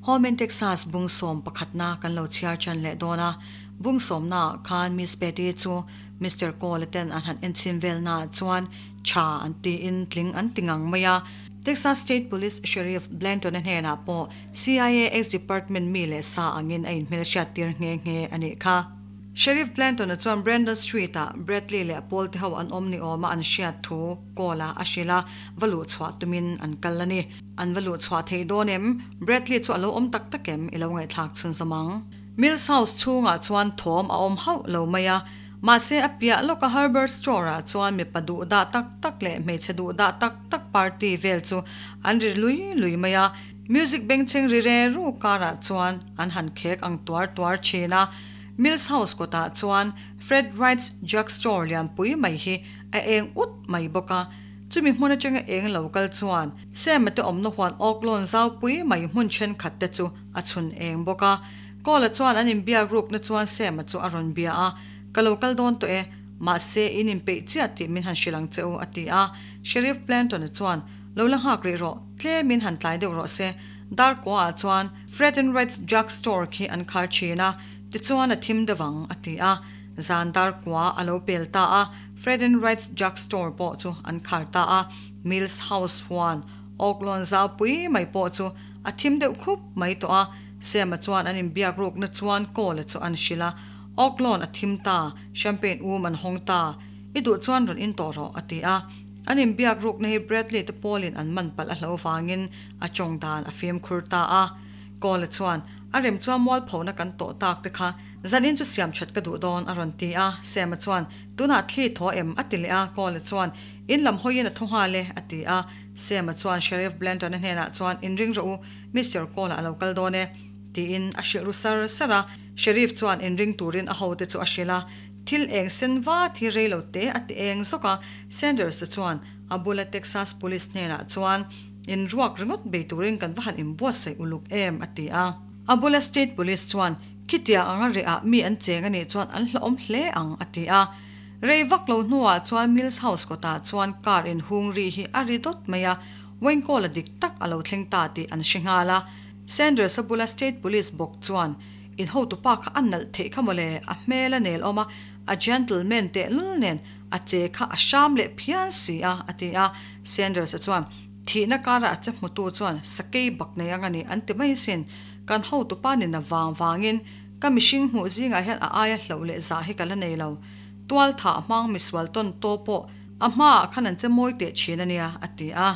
Home in Texas bung sawm pakhatna kan lo chhiar chan leh dawn a, bung sawmnaah khan Miss Betty chu Mister Cole-a ten an han enchhin velnaah chuan tha an tiin tling an ti ngang mai a. Texas State Police Sheriff Blanton-a hnenah pawh CIA ex-department mi leh sa angin a inhmelhriat tir nghe nghe a nih kha. Sheriff Blanton-a chuan Brandon Street-ah Bradley leh a pawlte ho an awm ni awma an hriat thu call-a a hrilh a, va luh chhuah tumin an kal a ni. An va luh chhuah theih dawn em? Bradley chu a lo awm tak tak em? I lo ngaihthlak chhunzawm ang. Mills House chhungah chuan thawm a awm hauh lo mai a, mahse a piah lawka Herbert Store-ah chuan mipa duh dah tak tak leh hmeichhe duh dah tak tak party vel chu an ri lui lui mai a, music bengchheng ri re ru karah chuan an han khek ang tuar tuar thin a. Mills House kawtah chuan Fred Wright's Drug Store lianpui mai hi a eng ut mai bawk a. Chumi hmun atanga eng lo kal chuan Sam-a te awmna huan awklawn zaupui mai hmun thenkhat te chu a chhun eng bawk a. Kawla chuan an inbiak rukna chuan Sam-a chu a rawn bia a, Ka lo kal dawn tawh e, mahse in inpeih chiah tih min han hrilh ang che u, a ti a. Sheriff Blanton-a chuan, Lo la nghak rih rawh, tlem in han tlai deuh rawh se. Darkua-ah chuan Fred and Wright's Drug Store khi an khar thin a, tichuan a thim deuh ang, a ti a. Zan darkua a lo pel ta a, Fred and Wright's Drug Store pawh chu an khar ta a, Mills House huan Oaklawn zaupui mai pawh chu a thim deuh khup mai tawh a, Sam-a chuan an inbiak rukna chuan Cole-a chu an hrilh a, Oaklawn a thim ta, Champagne um an hawng ta, i duh chuan rawn in tawh rawh, a ti a. An inbiak rukna hi Bradley te pawlin an man palh a hlo vangin a tawng dan a fimkhur ta a. Cole-a chuan, A rem chuan mualphona kan tawh tak te kha Zanin chu siam that ka duh dawn, a rawn ti a. Sam-a chuan, Tunah thli thaw em? a ti leh a. Cole-a chuan, In lam hawiin a thaw nghal e, a ti a. Sam-a chuan Sheriff Blanton-a hnenah chuan, Inring rawh u, Mister Cole-a a lo kal dawn e, tiin a hrilh ru sar sar a. Sheriff chuan inring turin a hote chu a hrilh a. Thil eng sen vat hi rei lo te a ti eng zawk a. Sanders-a chuan a bula Texas Police hnenah chuan, In ruak ringawt bei turin kan va han inbuatsaih uluk em, a ti a. A bula State Police chuan, Khitiang anga rehah mi an cheng a nih chuan an hlauhawm hle ang, a ti a. Rei vak lo hnuah chuan Mills House kawtah chuan car inhung ri hi a ri dawt mai a, Wayne Cole-a dik tak a lo thleng ta tih an hre nghal a. Sanders-a bula State Police bawk chuan, In hotupa kha a nalh theih kha mawle, a hmel a nel awm a, a gentleman tehlul nen a che kha a hram leh phian si a, a ti a. Sanders-a chuan, Thihna karah a che hmutu chuan sakei bak nei ang a ni an ti mai sin. Kan hotupa ni na vang vangin ka mihring hmuh zingah hian a aia hloh leh zah hi ka la nei lo. Tual thah hmang misual tawn taw pawh a hmaah khan an che mawi teh thin a nia, a ti a.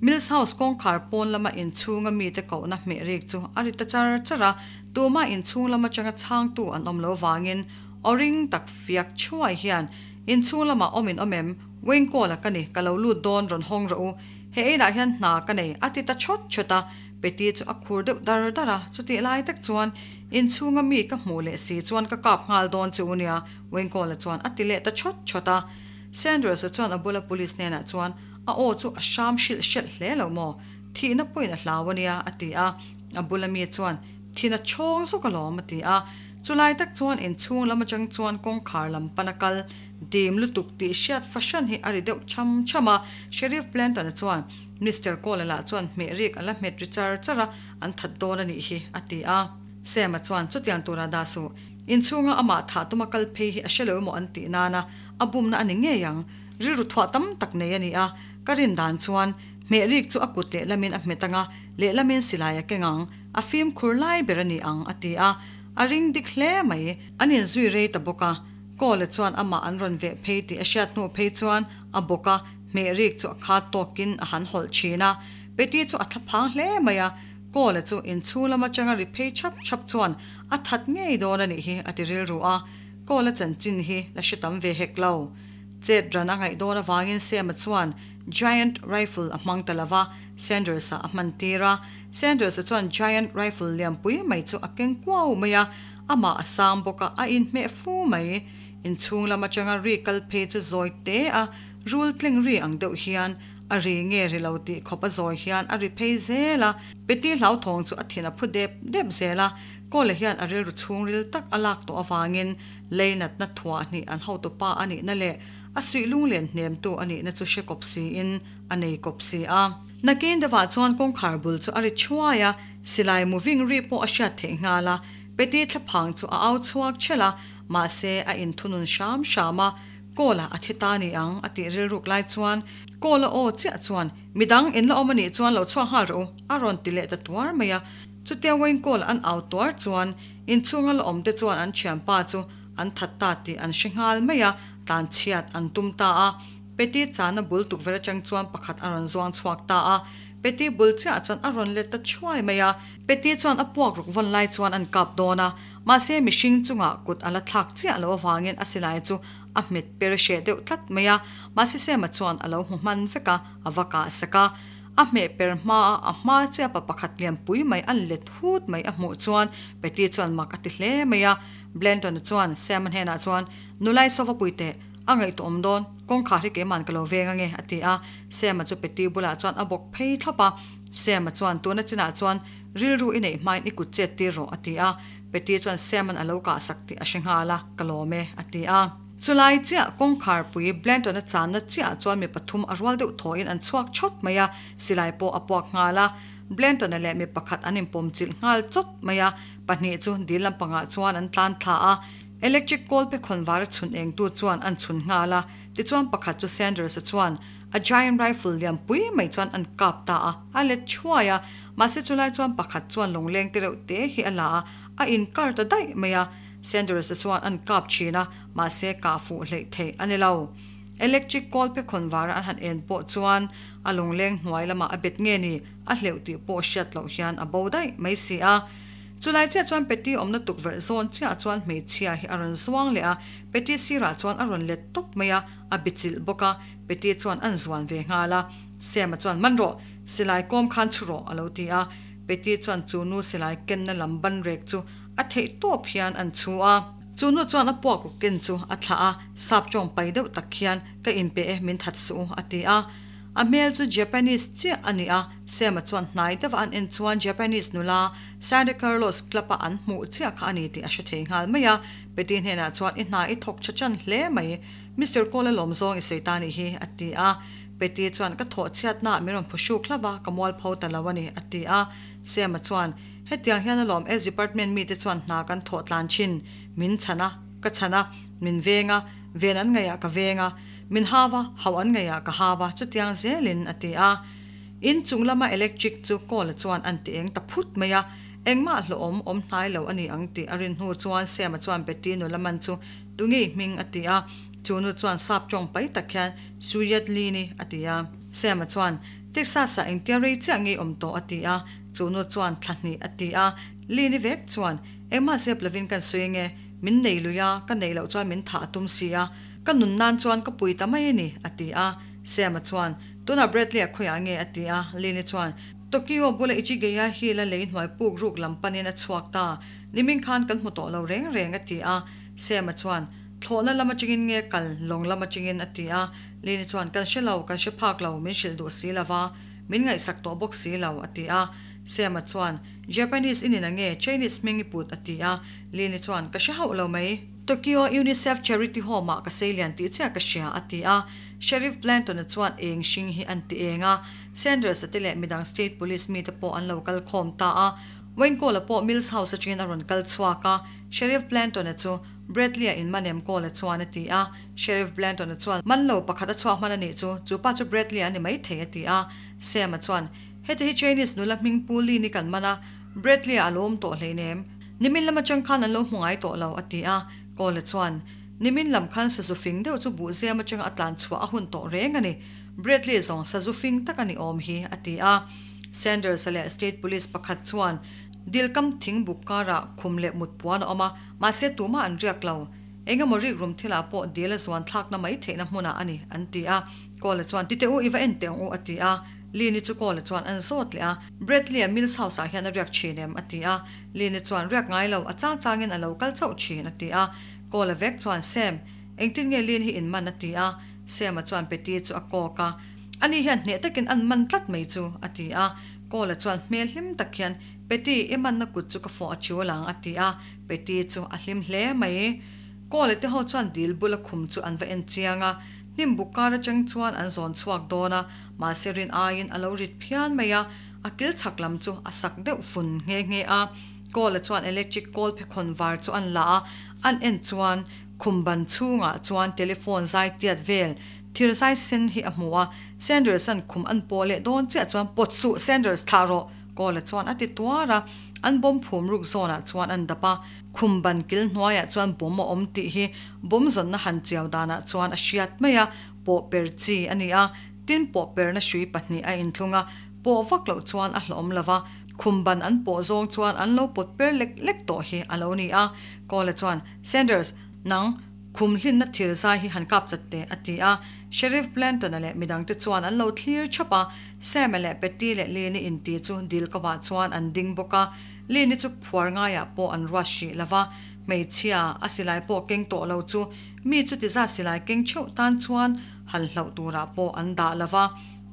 Mills House kawngkhar pawn lama inchhunga mite kohna hmeh rik chu a ri ta char char a, tumah inchhung lam atanga chhangtu an awm lo vangin aw ring tak fiak thuai hian, Inchhung lamah awm in awm em? Wayne Cole-a ka ni, ka lo lut dawn rawn hawng rawh u. He einah hian hna ka nei, a ti ta chawt chawt a. Peti chu a khur deuh dar dar a, chutih lai tak chuan inchhunga mi ka hmuh leh si chuan ka kap nghal dawn che u nia, Wayne Cole-a chuan a ti leh ta chawt chawt a. Sanders-a chuan a bula police hnenah chuan, A aw chu a hram hrilh hrelh hle lo maw? Thihna pawhin a hlau a nia, a ti a. A bula mi chuan, Thihna chhawng zawk alawm, a ti a. Chulai tak chuan inchhung lam atang chuan kawngkhar lam pana kal dim lutuk tih hriat fahran hi a ri deuh cham cham a. Sheriff Blanton-a chuan, Mister Cole-a lah chuan hmeh rik a la hmet ri char char a, an that dawn a nih hi, a ti a. Sam-a chuan, Chutiang tura dah suh. Inchhunga amah thah tuma kal phei hi a hre lo emaw an tih nana a bumna a ni ngei ang. Rilru thuah tam tak nei a ni a, ka rin dan chuan hmeh rik chu a kut lehlamin a hmet ang a, lehlamin silai a keng ang. A fimkhur lai ber a ni ang, a ti a. A ring dik hle mai. An inzui rei ta bawk a. Kawla chuan amah an rawn veh phei tih a hriat hnu phei chuan a bawk a, hmeh rik chu a khat tawkin a han hawlh thin a. Peti chu a thlaphang hle mai a. Kawla chu inchhung lam atanga ri phei chhap chhap chuan a that ngei dawn a nih hi a ti rilru a. Kawla chanchin hi la hre tam ve hek lo. Chet ran a ngaih dawn avangin Sam-a chuan Giant Rifle a hmang ta lo va, Sanders-a a hman tir a. Sanders-a chuan Giant Rifle lianpui mai chu a keng kuau mai a, amah a sang bawk a, a inhmeh fu mai. Inchhung lam atanga ri kal phei chu zawi te a, rul tling ri ang deuh hian a ri nge ri lo tih khawp a zawi hian a ri phei zel a. Peti hlauthawng chu a thin a phu dep dep zel a, Kawla hian a rilru chhungril tak a lak tawh avangin Leinatna thuah hnih an hotupa a nihna leh a suih lunglen hnemtu a nihna chu hre kawp siin a nei kawp si a. Nakin deuhah chuan kawngkhar bul chu a ri thuai a, silai moving ri pawh a hriat theih nghal a. Peti thlaphang chu a au chhuak ṭhelh a, mahse a inthunun hram hram a, Kawl-a a thi ta ni ang a tih rilruk lai chuan Kawl-a aw chiah chuan, Midang in la awm a nih chuan lo chhuak nghal rawh u, a rawn ti leh ta tuar mai a. Chutia Wayne Kawl an au tuar chuan inchhunga la awmte chuan an thianpa chu an that ta tih an hre nghal mai a, tlanchhiat an tum ta a. Peti chana bul tukverh atang chuan pakhat a rawn zuang chhuak ta a, Peti bul chiah chuan a rawn let ta thuai mai a. Peti chuan a puak ruk vawn lai chuan an kap dawn a, mahse mihring chungah kut a la thlak chiah loh avangin a silai chu a hmet per hreh deuh tlat mai a, mahse Sema chuan a lo hmu hman vek a, a va kah sak a. A hmeh per hma a, a hma chiah pa pakhat lian pui mai an let hut mai a hmuh chuan Peti chuan mak a ti hle mai a. Blanton-a chuan Sema hnenah chuan, Nulai saw va pui teh. A ngaihtuah awm dawn, kawngkhar hi keiman ka lo veng ange, a ti a. Sema chu Peti bulah chuan a bawk phei thlawp a. Sema chuan, Tuna chinah chuan rilru i neih hmain i kut chet tir rawh, a ti a. Peti chuan Seman a lo kahsak tih a hre nghal a, Ka lawm e, a ti a. Chulai chiah kawngkhar pui Blanton-a channa chiah chuan mi pathum a rual deuh thawhin an chhuak chawt mai a, silai pawh a puak nghal a. Blanton-a leh mi pakhat an inpawm chilh nghal chawt mai a, pahnih chu dil lampangah chuan an tlan thla a. Electric kawl pe khawn var a chhun eng tu chuan an chhun nghal a, tichuan pakhat chu Sanders-a chuan a giant rifle lian pui mai chuan an kap ta a, a let thuai a, mahse chulai chuan pakhat chuan lawngleng te reuh te hi a la a, a inkar ta daih mai a, Sanders-a chuan an kap thin a, mahse kah fuh hleih theih a ni lo. Electric kawl pe khawn var an han en pawh chuan a lawngleng hnuai lamah a bet nge ni, a hleuh tih pawh hriat loh hian a bo daih mai si a. Chulai chiah chuan Patty awmna tukverh zawn chiah chuan hmeichhia hi a rawn zuang leh a, Patty sirah chuan a rawn let tawp mai a, a bichilh bawk a, Patty chuan an zuan ve nghal a. Sam-a chuan, Man rawh! Silai kawm khan chhu rawh! a lo ti a. Patty chuan chu nu silai kenna lam ban rek chu a theih tawp hian an chhu a. Chu nu chuan a puak ruk ken chu a thlah a, sap tawng pai deuh tak hian, Ka inpe e, min that suh u, a ti a. A hmel chu Japanese chiah a ni a, Sam-a chuan hnai deuha an en chuan Japanese nula Santa Carlos Club-a an hmuh chiah kha a ni tih a hre thei nghal mai a. Betty hnenah chuan i hna i thawk tha chan hle mai, Mister Cole-a lawm zawng i sawi ta nih hi, a ti a. Betty chuan ka thawh chhiatnaah min rawn phu hruk hlauh a, ka mualpho ta lo a ni, a ti a. Sam-a chuan, Hetiang hian alawm S department mite chuan hna kan thawh tlan thin, min chhan a, ka chhan a, min veng a, ven an ngaihah ka veng a, Min hau a, hauh an ngei ah ka hau a, chutiang zelin a ti a. In chung lama electric chu Kawla chuan an ti eng ta phut mai a, engmah hlawhawm awm hnai lo a ni ang tih a rin hnu chuan Sema chuan Betty nula man chu tungei hming a ti a, chu nu chuan sap tawng pai tak hian Suyat Lini a ti a. Sema chuan Texas ah engtia rei chiah ngei awm tawh a ti a, chu nu chuan thla hnih a ti a, Lini vek chuan engmah zep lovin kan sawi nge, min nei lui a, ka neih loh chuan min thah a tum si a, Ka nun nan chuan ka pui ta mai a ni, a ti a. Sam-a chuan, Tunah Bradley-a khawiah nge? a ti a. Lynn-i chuan, Tokyo bula Ichigeya Hill-a lei hnuai puk ruk lam panin a chhuak ta. Nimin khan kan hmu tawh lo reng reng, a ti a. Sam-a chuan, Thlawhna lam atangin nge kal, lawng lam atangin? a ti a. Lynn-i chuan, Kan hre lo, kan hre phak lo, min hrilh duh si lo va, min ngaihsak tawh bawk si lo, a ti a. Sam-a chuan, Japanese i ni na nge, Chinese hming i put? a ti a. Lynn-i chuan, Ka hre hauh lo mai. Tokyo Unicef Charity Home ah ka seilian tih chiah ka hria, a ti a. Sheriff Blanton-a chuan eng hring hi an ti eng a. Sanders-a te leh midang state police mite pawh an lo kal khawm ta a. Wayne Cole-a pawh Mills House atangin a rawn kal chhuak a. Sheriff Blanton-a chu Bradley-a in man em Cole-a chuan a ti a. Sheriff Blanton-a chuan man lo pakhat a chhuak hman a nih chu, chu pa chu Bradley-a a ni maithei a ti a. Sam-a chuan Heti hi Chinese nula hming Pu Lin-i kan man a, Bradley-a a lo awm tawh hleinem. Nimin lam atang khan an lo hmu ngai tawh lo, a ti a. Kawla chuan, Nimin lam khan sazu fing deuh chu buhzem atanga a tlan chhuah a hun tawh reng a ni. Bradley zawng sazu fing tak a ni awm hi, a ti a. Sanders-a leh State Police pakhat chuan dilkam thing buk karah khum leh mut puan a awm a, mahse tumah an riak lo. Eng emaw rik rum thilah pawh dil a zuan thlakna mai theihna hmunah a ni, an ti a. Kawla chuan, Tite u, i va en teh ang u, a ti a. Lini chu Kawla chuan an zawt leh a, Bradley-a Mills House-ah hian a riak thin em? a ti a. Lini chuan, Riak ngai lo, a chang changin a lo kal chauh thin, a ti a. Kawla vek chuan, Sam, engtin nge Lin hi in man? a ti a. Sam-a chuan Patty chu a kawk a, Ani hian hneh takin an man tlat mai chu, a ti a. Kawla chuan hmel hlim tak hian, Patty, i manna kut chu ka fawh a chiu lang, a ti a. Patty chu a hlim hle mai. Kawla te ho chuan dil bula khum chu an va en chiang a. Hnim buk kar atang chuan an zawn chhuak dawn a, mahse rin aiin a lo rit phian mai a, a kil chhak lam chu a sak deuh fun nghe nghe a. Kawla chuan electric kawl phekhawn var chu an la a, an en chuan khum ban chhungah chuan telephone zai tiat vel thir zai sen hi a hmu a. Sanders-a'n khum an pawh leh dawn chiah chuan pawt suh Sanders thlah rawh! Kawla chuan a ti tuar a, an bomb phum ruk zawnah chuan an dap a. Khum ban kil hnuaiah chuan bomb a awm tih hi bomb zawnna han chiau danah chuan a hriat mai a, pawh per chi a ni a, tin pawh perna hrui pahnih a inthlung a, pawh vak loh chuan a hlawm lo va, khum ban an pawh zawng chuan an lo pawt per lek lek tawh hi a lo ni a. Kawla chuan, Sanders, nang, khum hlinna thir zai hi han kap chat teh, a ti a. Sheriff Blanton-a leh midangte chuan an lo thlir thap a, Sam-a leh Patty leh Lynn-i inti chu dil kovah chuan an ding bawk a. Lini chu phuar ngaiah pawh an ruat hrih lo va, hmeichhia a silai pawh keng tawh lo chu mi chuti zat silai keng theuh tan chuan han hlauh turah pawh an dah lo va.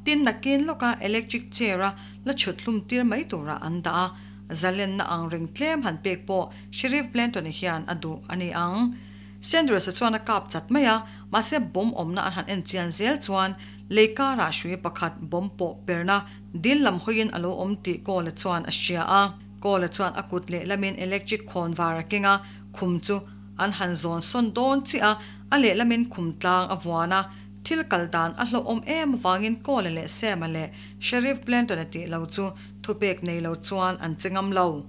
Tin, nakin lawka electric chair a la chhut hlum tir mai turah an dah a, zalenna ang reng tlem han pek pawh Sheriff Blanton-a hian a duh a ni ang. Sanders-a chuan a kap chat mai a, mahse bomb awmna an han en chian zel chuan lei karah hrui pakhat bomb pawh perna dil lam hawiin a lo awm tih Cole-a chuan a hria a. Cole-a chuan a kut lehlamin electric khawn var a keng a, khum chu an han zawn sawn dawn chiah a, a lehlamin khum tlang a vuan a. Thil kal dan a hlauhawm em avangin Cole-a leh Sam-a leh Sheriff Blanton-a tih lo chu thupek nei lo chuan an che ngam lo.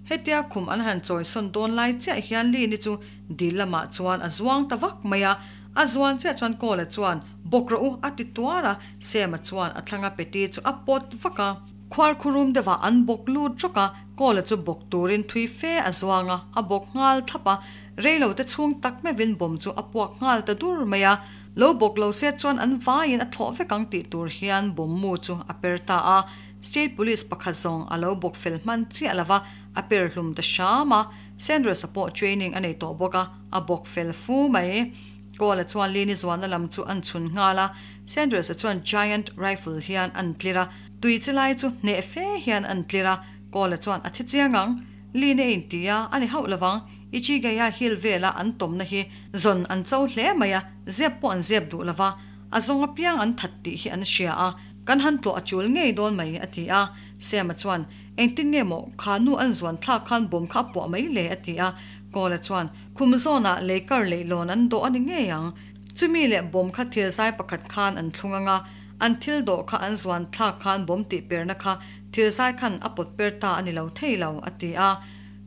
Hetia khum an han chawi sawn dawn lai chiah hian Lini chu dil lamah chuan a zuang ta vak mai a, a zuan chiah chuan Kawla chuan, Bawk rawh u, a ti tuar a, Sema chuan a thlanga Peti chu a pawt vak a. Khuar khurum deuhah an bawk lut rawk a, Kawla chu bawk turin thui fe a zuang a, a bawk nghal thlap a, reilo te chhung tak meuhin bawm chu a puak nghal ta dur mai a, lo bawk lo se chuan an vaiin a thlawh vek ang tih tur hian bawm mu chu a per ta a. State Police pakhat zawng a lo bawk fel hman chiah lo va, a per hlum ta hram a. Sanders-a pawh training a nei tawh bawk a, a bawk fel fu mai. Cole-a chuan Lini zualna lam chu an chhun nghal a, Sanders-a chuan giant rifle hian an tlir a, tui chi lai chu hneh fe hian an tlir a, Cole-a chuan a thi chiang ang. Lini a inti a, a ni hauh lovang, Ichigaya Hill vela an tawmna hi zawn an cho hle mai a, zep pawh an zep duh lova, a zawng apiang an that tih hi an hria a, kan han tlawh a chul ngei dawn mai, a ti a. Sam-a chuan, Engtin nge maw, kha nu an zuan thlak khan bawm kha a puah mai le, a ti a. Kawla chuan, Khum zawnah leikar leihlawn an dawh a ni ngei ang. Chumi leh bawm kha thirzai pakhat khan an thlung ang a, an thil dawh kha an zuan thlak khan bawm tih perna kha thirzai khan a pawt per ta a ni lo thei lo, a ti a.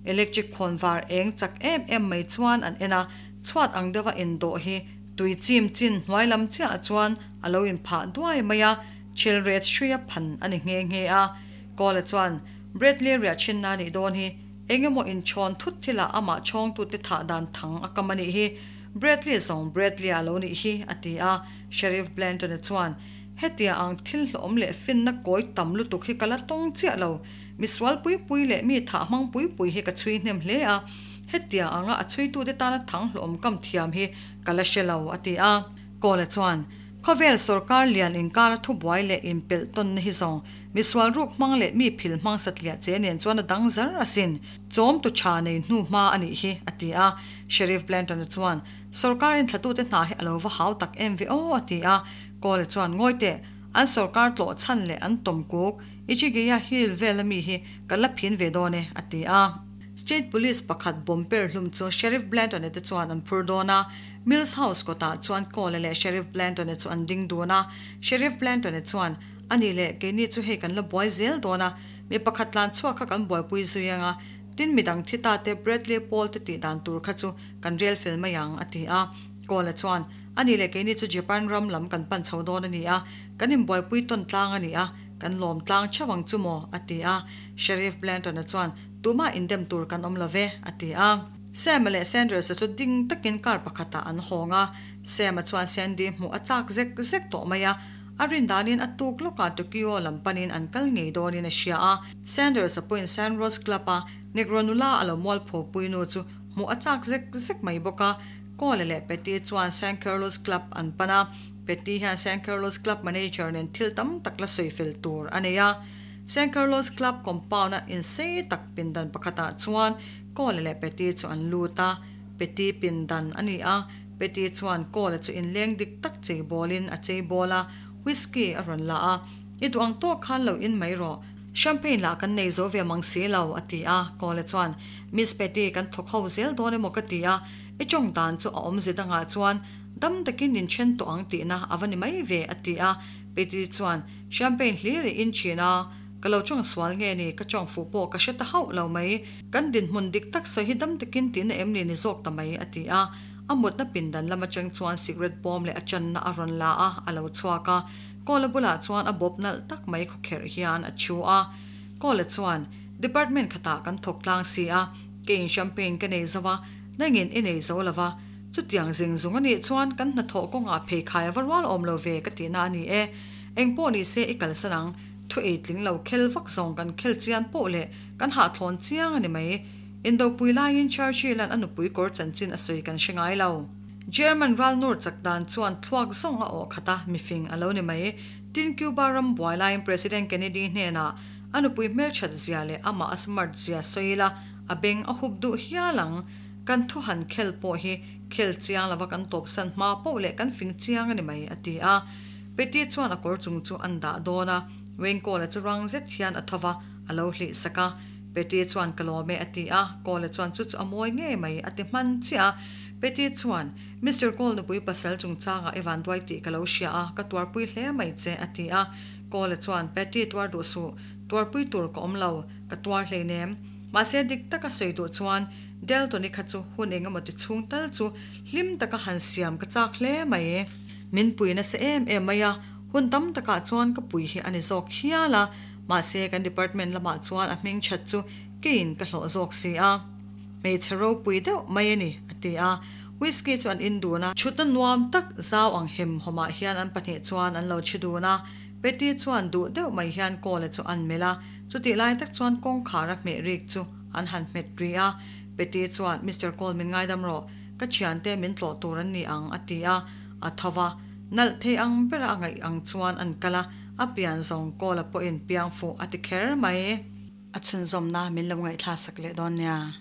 Electric khawn var eng chak em em mai chuan an en a, chhuat ang deuha indawh hi tui chim chin hnuai lam chiahah chuan a lo inphah duai mai a, chilret hruia phan a ni nghe nghe a. Kawla chuan, Bradley riah thinna a nih dawn hi, eng emaw inchhawn thut thilah amah chhawngtute thah dan thang a kam a nih hi. Bradley zawng Bradley-a lo nih hi, a ti a. Sheriff Blanton-a chuan, Hetia ang thil hlawm leh finna kawi tam lutuk hi ka la tawng chiah lo. Misual pui pui leh mi thah hmang pui pui hi ka chhui hnem hle a. Hetia anga a chhuitute tana thang hlawm kam thiam hi ka la hre lo, a ti a. Kawla chuan, Khawvel sorkar lian inkara thubuai leh inpelh tawnna hi zawng misual ruk hmang leh mi phil hmang satliah che nen chuan a dang zar asin. Chawm tu tha nei hnu hma a nih hi, a ti a. Sheriff Blanton-a chuan, Sorkar inthlatute hna hi a lo va hau tak em ve aw, a ti a. Cole chuan, Ngawi teh, an sorkar tlawh chhan leh an tawm kuk, Ichigaya Hill vela mi hi kan la phin ve dawn e, a ti a. State Police pakhat bomb per hlum chu Sheriff Blanton-a te chuan an phur dawn a. Mills House kawtah chuan Cole leh Sheriff Blanton-a chu an ding dun a. Sheriff Blanton-a chuan, A nih leh, keini chu hei kan la buai zel dawn a, mi pakhat tlan chhuak kha kan buaipui zui ang a, tin midang thi ta te Bradley Paul te tih dan tur kha chu kan rel fel mai ang, a ti a. Cole chuan, A nih leh, keini chu Japan ram lam kan pan chho dawn a ni a, kan inbuaipui tawn tlang a ni a, kan lawm tlang theuh ang chu maw? a ti a. Sheriff Blanton-a chuan, Tumah indem tur kan awm lo ve, a ti a. Sam-a leh Sanders-a chu ding takin car pakhatah an hawng a. Sam-a chuan Sandy hmuh a chak zek zek tawh mai a. A rin danin a tuk lawkah Tokyo lam panin an kal ngei dawnin a hria a. Sanders-a pawhin San Rose Club-a Negro nula a lo mualphawpui nu chu hmuh a chak zek zek mai bawk a. Cole leh Patty chuan San Carlos Club an pan a. Patty hian San Carlos Club manager nen thil tam tak la sawi fel tur a nei a. San Carlos Club compound-a insei tak pindan pakhatah chuan Cole leh Patty chu an lut a, Patty pindan a ni a. Petty chuan Cole-a chu inleng dik tak chei bawlin a chei bawl a, whisky a rawn la a. I duh ang tawk khan lo in mai rawh. Champagne lah kan nei zo ve mang si lo, a ti a. Cole-a chuan, Miss Petty, kan thawk ho zel dawn emaw ka ti a, i tawng dan chu a awmze dangah chuan dam takin in then tawh ang tihna a va ni mai ve, a ti a. Petty chuan, Champagne hlir i in thin a, ka lo tawng sual nge ni, ka tawng fuh pawh ka hre ta hauh lo mai. Kan dinhmun dik tak sawi hi dam takin tihna em ni ni zawk ta mai, a ti a. A mutna pindan lam atang chuan cigarette bawm leh a channa a rawn la a, a lo chhuak a. Kawla bulah chuan a bawp nalh tak mai khawkherh hian a thu a. Kawla chuan, Department khatah kan thawk tlang si a, keiin champagne ka nei zo a, nangin i nei zo lo va. Chutiang zing zung a nih chuan kan hnathawh kawngah pheikhai a va rual awm lo ve ka tihna a ni e. Engpawh ni se i kalsan ang, thu ei tling lo khel vak zawng kan khel chian poh leh kan hahthlawn chiang a ni mai. Indopui laiin Churchill-a'n a nupui kawr chanchin a sawi kan hre ngai lo. German ralnur chak dan chuan thluak zawng a awh khat a, mifing a lo ni mai. Tin, Cuba ram buai laiin President Kennedy hnenah a nupui hmelthat zia leh amah a smart zia sawi ila a beng a hup duh hial ang. Kan thu han khel pawh hi khel chiang lova kan tawpsan hma poh leh kan fing chiang a ni mai, a ti a. Petty chuan a kawr chung chu an dah dawn a, Wayne Cole-a chu rang zet hian a tho va, a lo hlih sak a. Petty chuan ka lawm e a ti a, Cole chuan chu chu a mawi ngei mai a ti hman chiah a. Petty chuan, Mister Cole nupui pasal chungchangah i van duai tih ka lo hria a, ka tuarpui hle mai che a ti a. Cole chuan, Petty tuar duh suh, tuarpui tur ka awm lo, ka tuar hleinem. Mahse dik taka sawi duh chuan Delton-i kha chu hun engemaw ti chhung tal chu hlim taka han siam ka chak hle mai. Min pui nasa em em mai a, hun tam takah chuan ka pui hi a ni zawk hial a, mahse kan department lamah chuan a hming that chu keiin ka hlawh zawk si a. Hmeichhe ropui deuh mai a ni, a ti a. Whisky chu an in dun a. Chhutna nuam tak zau ang hem hawmah hian an pahnih chuan an lo chhi dun a. Petty chuan duh deuh mai hian Cole-a chu an melh a. Chutih lai tak chuan kawngkhar a hmeh rik chu an han hmet ri a. Petty chuan, Mister Cole min ngaidam rawh, ka thiante min tlawh tur an ni ang, a ti a. A tho va. Nalh thei ang bera a ngaih ang chuan an kal a, a pian zawng Cole-a pawhin piang fuh a ti kher mai. A chhunzawmna min lo ngaihthlak sak leh dawn nia.